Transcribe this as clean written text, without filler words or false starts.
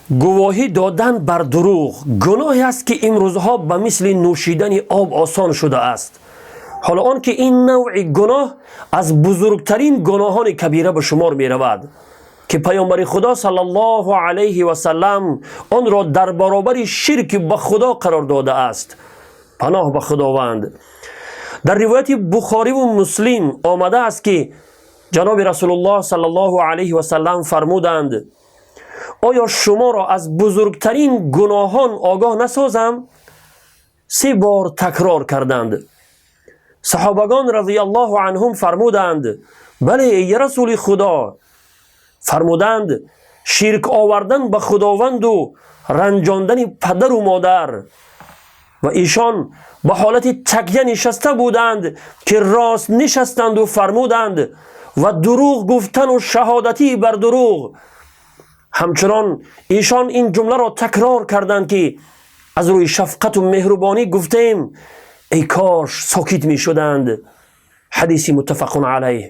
Гувоҳӣ додан бар дурӯғ гуноҳе аст, ки имрӯзҳо ба мисли нӯшидани об осон шудааст, ҳоло он ки ин навъи гуноҳ аз бузургтарин гуноҳони кабира ба шумор меравад, ки паёмбари Худо саллаллоҳу алайҳи васаллам онро дар баробари ширк ба Худо қарор додааст. Паноҳ ба Худованд. Дар ривояти Бухориву Муслим омадааст, ки ҷаноби Расулуллоҳ саллаллоҳу алайҳи васаллам фармуданд: «Оё шуморо аз бузургтарин гуноҳон огоҳ насозам?» Се бор такрор карданд. Саҳобагон разияллоҳу анҳум фармуданд: «Бале, эй Расули Худо». Фармуданд: «Ширк овардан ба Худованду ранҷондани падару модар». Ва эшон ба ҳолати такя нишаста буданд, ки рост нишастанду фармуданд: «Ва дурӯғ гуфтану шаҳодатӣ бар дурӯғ». Ҳамчунон эшон ин ҷумларо такрор карданд, ки аз рӯи шафқату меҳрубонӣ гуфтем: «Эй кош сокит мешуданд». Ҳадиси муттафақун алайҳ.